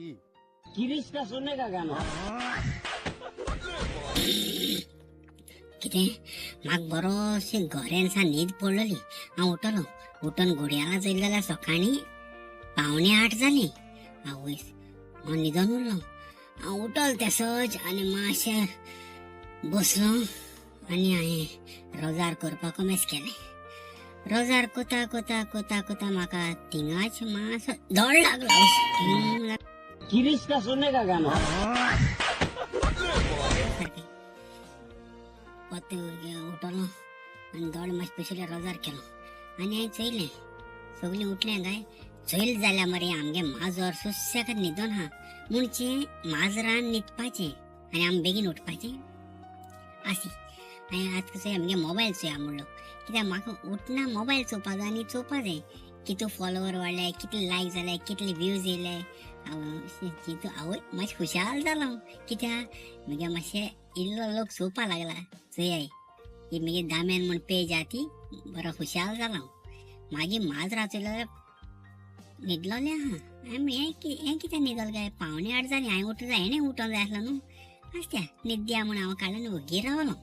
गिरीश का सुनने का गाना। कितें म्हाका बरोशी घरेन सा न्हीद पडलेली। हांव उठलो, उठून घुडयाला चोयलें जाल्यार सकाळीं 7:45 जालीं। आवयस, हांव न्हिदोन उरलो। हांव उठल तेसोच आनी मातशें बसलो आनी हांवें रोजार करपाक कमेस केलें। रोजार कोता कोता कोता कोता म्हाका थिंगाच मातसो दोड लागलो। गिरीश का सुनने का गाना। सारकें परतें उठलो आनी दोड मातशें पयसुल्ल्या रोजार केलो आनी हांवें चोयलें सगळीं उठलें काय चोयल जाल्यार मरे आमगे माजर सुसेगाद न्हिदोन आहा। म्हणचे माजरान न्हिदपाचें आनी आमी बेगीन उठपाचें आसी। हांवें आज चोय आमगे मोबायल चोया म्हणलो, कित्याक म्हाका उठना मोबायल चोवपा जाय आनी चोवपा जाय कितू फॉलोवर वाडले, कितले लायक जाले, कितले व्यूज येयले। हांव चिंतू आवय मातशें खुशाल जालो, कित्याक म्हगे मातशें इल्लो लोक चोवपा लागला। चोयाय ही म्हगे दामेन म्हूण पेज आहा ती बरो खुशाल जालो। मागीर माजरां चोयलो जाल्यार न्हिदलोलें आहा। हांवें हें कितें न्हिदल काय, 7:45 जालीं, हांवें उठूं जाय, हेणें उठोंक जाय आसलो न्हू। आसत्या न्हिद्या म्हूण हांव काडलें न्हू, वोगी रावलो।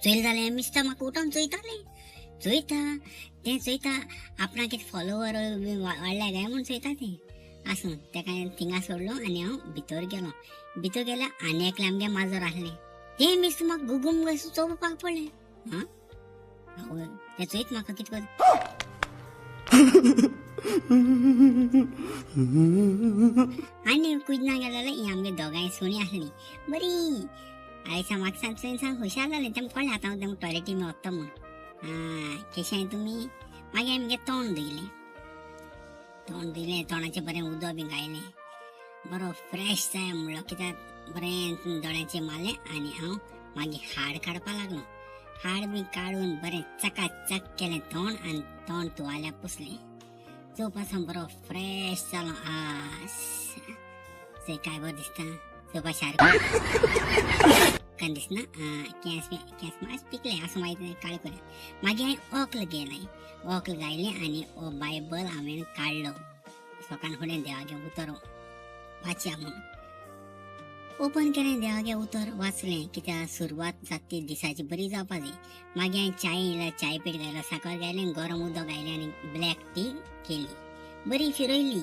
चोयलें जाल्यार मिस्ता म्हाका उठोन चोयतालें, चोयता तें चोयता आपणाक कितें फॉलोवर वाडल्या काय म्हूण चोयता तें। आसूं तेका थिंगा सोडलो आनी हांव भितर गेलो। भितर गेल्यार आनी एकलें आमगें माजर आसलें, तें मिस्त म्हाका गुगूम कशें चोवपाक पडलें। आं आवय, तें चोयत म्हाका कितें करता। आनी कुजना गेलो जाल्यार ही आमगे दोगांय सुणी आसलीं बरीं। आयसा म्हाका सांग चोयन सांग खुशाल जालें, तेमकां कळ्ळें आतां हांव तेमकां टॉयलेटी बी वता म्हूण। आं केशें तुमी? मागीर हांवें म्हगें तोंड धुयलें, तोंड धुयलें, तोंडाचें बरें उदक बी घायलें, बरो फ्रेश जाय म्हणलो कित्याक बरें दोळ्यांचें मारलें आनी हांव मागीर हाड काडपाक लागलो। हाड बी काडून बरें चकाचक केलें तोंड आनी तोंड तुवाल्या पुसलें। चोवपा बरो फ्रेश जालो। आस चोय काय बरें दिसता, चोवपा सारकें दिसना। केंस बी केंस मातशें पिकलें आसूं मागीर काळे करून। मागीर हांवें ओक्ल गेलें, ओक्ल गायलें आनी हो बायबल हांवें काडलो। सकाळ फुडें देवागें उतर वाचया म्हूण ओपन केलें, देवागें उतर वाचलें, कित्याक सुरवात जाता ती दिसाची बरी जावपा जाय। मागीर हांवें चाय येयलो, चाय पेट घायलो, साकर घायलें, गरम उदक घायलें आनी ब्लॅक टी केली, बरी फिरयली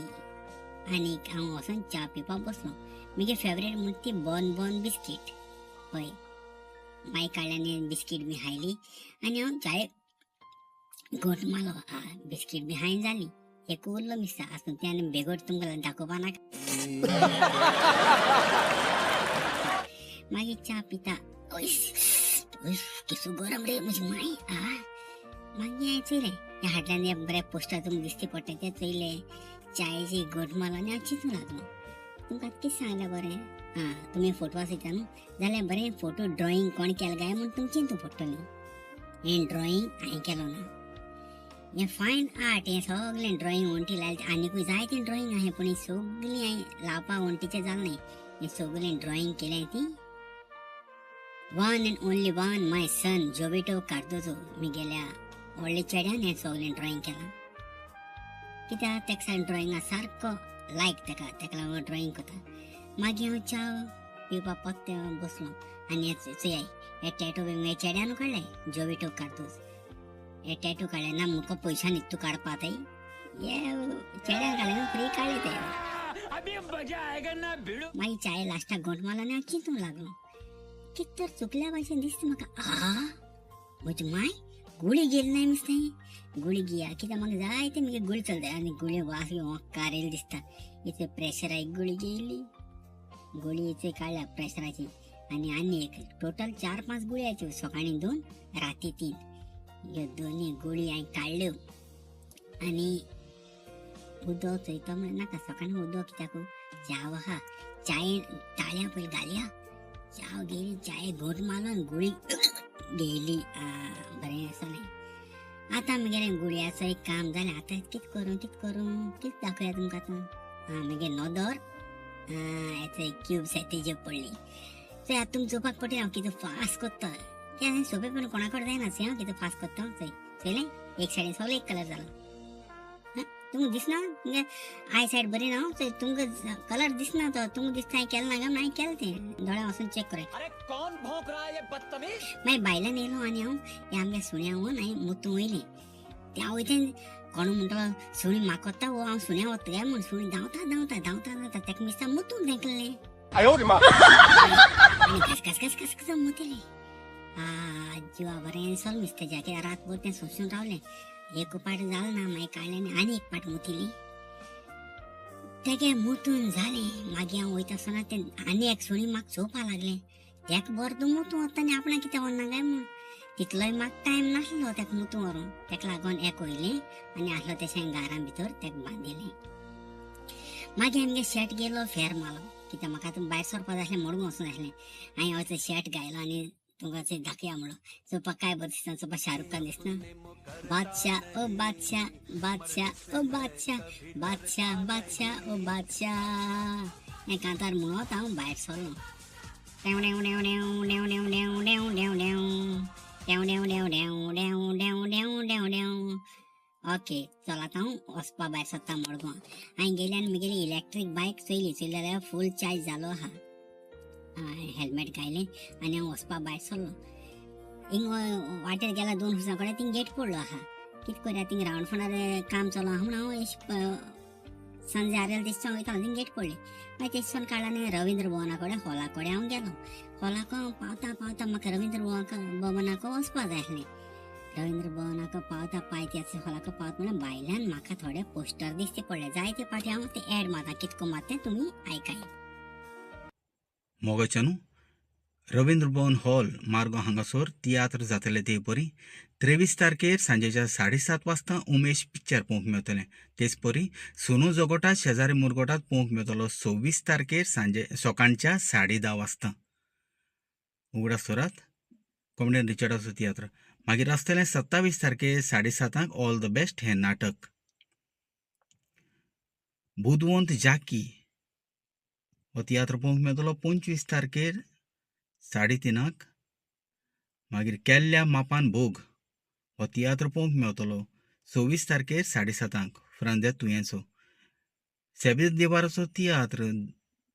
आनी हांव वचोन च्या पिवपाक बसलो। म्हगे फेवरेट म्हूण ती बॉन बॉन बिस्कीट, हय मागीर काडली आनी बिस्कीट बी खायली आनी हांव चाय घोट मारलो। बिस्कीट बी खायन जाली, एक उरलो मिस्ता आसूं तें आनी बेगोट तुमकां दाखोवपा नाका। मागीर च्या पिता, केसो गरम रे म्हजी माय। आ मागीर हांवें चोयलें ह्या हाडल्यान हें बरें पोस्टर तुमकां दिश्टी पडटा तें चोयलें, चायेची घोट मारलो आनी हांव चिंतूंक लागलो। तुमकां कितें सांगलें बरें, आं तुमी फोटो आसयता न्हू जाल्यार बरें फोटो ड्रॉइंग कोण केलें काय म्हूण तुमकां चिंतूंक पडटलें। हें ड्रॉइंग हांवें केलो ना, हें फायन आर्ट, हें सगळें ड्रॉइंग वण्टी लायलें, आनीकूय जायतें ड्रॉइंग आसा पूण हें सगळीं हांवें लावपाक वण्टीचें जालें न्हय। हें सगळें ड्रॉइंग केलें ती one and only one my son Jovito Cardozo म्हगेल्या व्हडल्या चेड्यान हें सगळें ड्रॉइंग केलां, कित्याक तेका ड्रॉइंगा सारको लायक तेका, तेका लागून ड्रॉइंग करता। मागीर हांव च्या पिवपाक परतें बसलो आनी चोयाय हे टॅटू बी म्हगे चेड्यान काडले, जोविटो कार्दोज हे टॅटू काडले ना म्हाका पयशांनी तूं काडपा आतां हे चेड्यान काडले फ्री काडले ते। मागीर चाय लास्टाक घोंट मारलो आनी हांव चिंतूंक लागलो कितें तर चुकल्या भाशेन दिसता म्हाका। आ म्हजी माय गुळी गेली ना मिस्तें, गुळी घेया कित्याक म्हाका जाय ते म्हगे गुळी चलता आनी गुळी वास बी ओंकार येयलो दिसता। इतले प्रेशराक गुळी घेयली, गुळी इतली काडल्या प्रेशराची आनी आनी एक टोटल 4-5 गुळयाच्यो, सकाळीं 2 राती 3, ह्यो दोनी गुळी हांवें काडल्यो आनी उदक चोयता म्हळ्यार नाका सकाळीं उदक कित्याक च्याव आहा, चाये ताळ्या पयलीं घालया, च्याव गेली, चाये घोट मारलो आनी गुळी गेली। बरें आसलें। आतां म्हगेलें गुळयाचो एक काम जालें। आतां कितें करूं कितें करूं कितें दाखोवया तुमकां आतां। आं म्हगे नदर हेचे क्यूब तेजेर पडली। चोय आतां तुमकां चोवपाक पडटलें हांव कितें फास्ट करता, कित्याक सोंपेपण कोणा कडेन जायना हांव कितें फास्ट करता। चोय चोयलें एक सायडीन सगळो एक कलर जालो। तुमकां दिसना तुमगे I सायड बरी ना तुमकां कलर दिसना तो तुमकां दिसता हांवें केलें ना काय हांवें केलें तें दोळ्या वचून चॅक कर. अरे कौन भौंक रहा है ये बदतमीज. मागीर भायल्यान येयलो आनी हांव ह्या आमगे सुण्या वोन हांवें मुतूंक वयलें. त्या वयल्यान कोण म्हणटलो सुणी म्हाका वता वो हांव सुण्या वता काय म्हूण सुणी धांवता धांवता धांवता धांवता ताका मिस्ता मुतूंक धांकलें आनी घस घस घस घस घस मुतलें. आ जिवा बरें सोल मिस्तेच्या कित्याक रातभर तें सोंसून रावलें. एक पाट जालो ना मागीर काडलें आनी आनी एक पाट मुतिली. तेगे मुतून जालें मागीर हांव वयता आसतना तें आनी एक सुणी म्हाका चोवपा लागलें. तेका बरें तूं मुतूं वता आनी आपणाक कितें व्हरना काय म्हूण तितलोय म्हाका टायम नासलो तेका मुतूं व्हरूंक. तेका लागून एक वयलें आनी आसलो तेशें घारा भितर तेका बांदिलें. मागीर आमगे शेट गेलो फेर मारलो कित्याक म्हाका आतां भायर सरपा जाय आसलें मडगांव वचूंक जाय आसलें. हांवें वचून शेट घायलो आनी तुमकां चोय दाखया म्हणलो चोवपाक काय बरें दिसता चोवपाक शाहरुख खान दिसना. बादशाह ओ बादशाह बादशाह ओ बादशाह बादशाह बादशाह ओ बादशाह हें कांतार म्हणत हांव भायर सरलो. डेव डेव डेव डेव डेव डेव डेव डेव डेव डेव डेव डेव डेव डेव डेव डेव डेव डेव डेव. ओके चल आतां हांव वचपा भायर सरता मडगांव. हांवें गेलें आनी म्हगेली इलेक्ट्रीक बायक चोयली चोयली जाल्यार फूल चार्ज जालो आहा. हेल्मेट घायलें आनी हांव वचपा भायर सरलो. हिंग वाटेर गेला 2 वर्सां कडेन थिंग गेट पडलो आहा. कितें करया थिंग रावंड फोंडार काम चलो आहा म्हूण हांव सांजे आरेल तेश वयतालो थिंग गेट पडली. मागीर तेश काडला आनी रवींद्र भवना कडेन हॉला कडेन हांव गेलो. हॉलाक हांव पावता पावता म्हाका रवींद्र भवनाक वचपा जाय आसलें. रवींद्र भवनाक पावता पायत्याच हॉलाक पावता म्हणल्यार भायल्यान म्हाका थोडे पोस्टर दिसते पडले. जायते फावटी हांव ते एड मारता कितको मारता तें तुमी आयकाय. मोगाच्यानू रवींद्र भवन हॉल मार्गो हांगासर तियात्र जातले ते परी 23 तारखेर सांजेच्या 7:30 वाजता उमेश पिक्चर पळोवंक मेळटलें. तेच परी सोनू जोगोटा शेजारी मुरगोटात पळोवंक मेळटलो 26 तारखेर सांजे सकाळच्या 10:30 वाजता. उगडास दवरात कॉमेडियन रिचर्डाचो तियात्र. मागीर आसतलें 27 तारखेर 7:30 ऑल the best हें नाटक. बुदवंत जाकी हो तियात्र पळोवंक मेळटलो 25 तारखेर 3:30. मागीर केल्ल्या मापान भोग हो तियात्र पळोवंक मेळटलो 26 तारखेर 7:30 फ्रांझे तुयेंचो. सेबीत देवाराचो तियात्र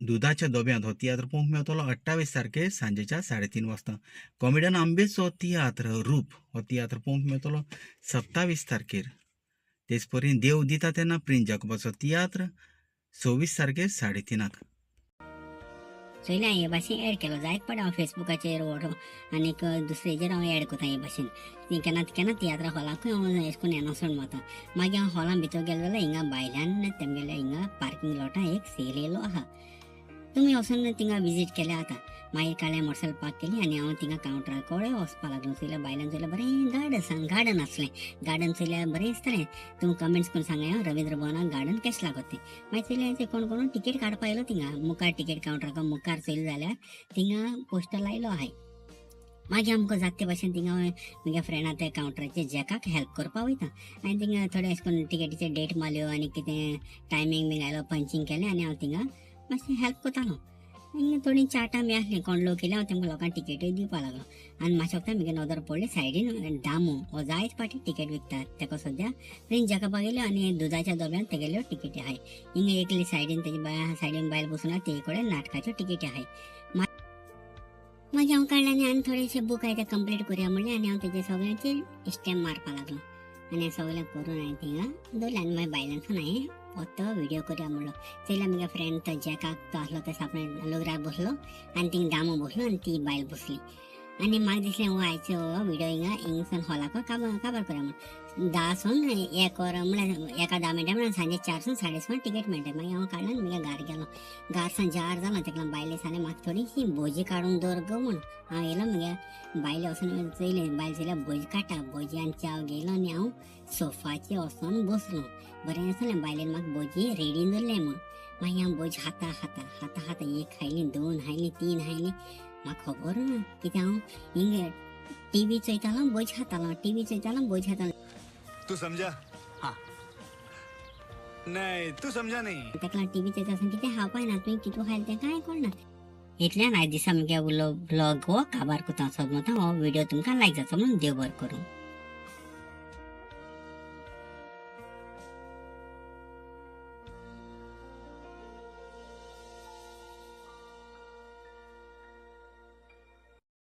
दुदाच्या दोब्यांत हो तियात्र पळोवंक मेळटलो 28 तारखेर सांजेच्या 3:30 वाजता. कॉमेडियन आंबेचो तियात्र रूप हो तियात्र पळोवंक मेळटलो 27 तारखेर. तेच परी देव दिता तेन्ना प्रिन्स जाकोबाचो तियात्र 26 तारखेर 3:30. चोयलें हांवें हे भाशेन एड केलो जायत पडटा हांव फेसबुकाचेर आनीक दुसरेचेर हांव एड करता हे भाशेन. ती केन्ना केन्ना तियात्रा हॉलाकूय हांव अशें करून एनावन्समेंट मारता. मागीर हांव हॉलान भितर गेलो जाल्यार हिंगा भायल्यान तेमगेल्या हिंगा पार्किंग लॉटान एक सेल येयलो आहा. तुमी वचून थिंगा विजीट केल्या आतां. मागीर काडलें मोटरसायकल पार्क केली आनी हांव थिंगा कावंटरा कडेन वचपा लागलो. चोयल्यार भायल्यान चोयल्यार बरें गार्डन आसा गार्डन आसलें. गार्डन चोयल्यार बरें दिसतालें. तुमी कमेंट्स करून सांगाय हांव रवींद्र भवनाक गार्डन कशें लागत तें. मागीर चोयलें कोण कोण टिकेट काडपा येयलो थिंगा मुखार टिकेट कावंटराक मुखार चोयलें जाल्यार थिंगा पोस्टर लायलो आहाय. मागीर आमकां जाता ते भाशेन थिंगा म्हगे फ्रेंडा त्या कावंटराचेर जॅकाक हेल्प करपा वयता आनी थिंगा थोडे अशें करून टिकेटीचे डेट मारल्यो आनी कितें टायमींग बीन आयलो पंचींग केलें आनी हांव थिंगा मातशें हेल्प करतालो. आनी थोडीं चार्टां बी आसलीं कोण लोक येयले हांव तेमकां लोकांक टिकेटूय दिवपा लागलो. आनी मातशें वखदां म्हगे नदर पडली सायडीन दामू हो जायत फावटी टिकेट विकता तेका सद्या प्रिन्स जाकोबाक गेल्यो आनी दुदाच्या दोब्यान तेगेल्यो टिकेटी आहाय. हिंगा एकली सायडीन तेजी सायडीन बायल बसून आहा ते कडेन नाटकाच्यो टिकेटी आहाय. मागीर हांव काडलें आनी आनी थोडेशे बूक आहाय ते कंप्लीट करुया म्हणलें आनी हांव तेजे सगळ्यांचेर स्टॅम्प मारपा लागलो आनी सगळें करून हांवें थिंगा दवरलें. आनी मागीर भायल्यानसून हांवें परतो व्हिडियो करुया म्हणलो. चोयल्यार म्हगे फ्रेंड तो जॅकाक तो आसलो तो आपणे लोगराक बसलो आनी थिंग दामू बसलो आनी ती बायल बसली. आनी म्हाका दिसलें हो आयचो हो व्हिडियो हिंगा हिंगसून हॉलाक काबार करुया म्हूण. 10 सून 1 वर म्हळ्यार 1 10 मिनटां म्हळ्यार सांजे 4 सून 6:30 टिकेट मेळटा. मागीर हांव काडलो आनी म्हगे घार गेलो. घार सावन जार जालो तेका लागून बायले सांगलें म्हाका थोडीशी भजी काडून दवर गो म्हूण. हांव येयलो म्हगे बायले वचून चोयलें बायल चोयल्यार भजी काडटा. भजी आनी च्याव घेयलो आनी हांव सोफाचेर वचोन बसलो. बरें आसलें बायलेन म्हाका भजी रेडी दवरलें म्हूण. मागीर हांव भजी खाता खाता खाता खाता 1 खायली 2 खायली 3 खायली. म्हाका खबर ना कित्याक हांव हिंग टीवी चोयतालो भजी खातालो टीवी चोयतालो भजी खातालो. तू समझा? हाँ. नहीं तू समझा नहीं. ताका लागून टीवी चोयता आसतना कितें खावपाक ना तुवें कितू खायलें तें कांय कळना. इतल्यान आयज दिसा म्हगे ब्लॉग हो काबार करता सोदता. हो व्हिडियो तुमकां लायक जातलो म्हणून देव बरें करूं.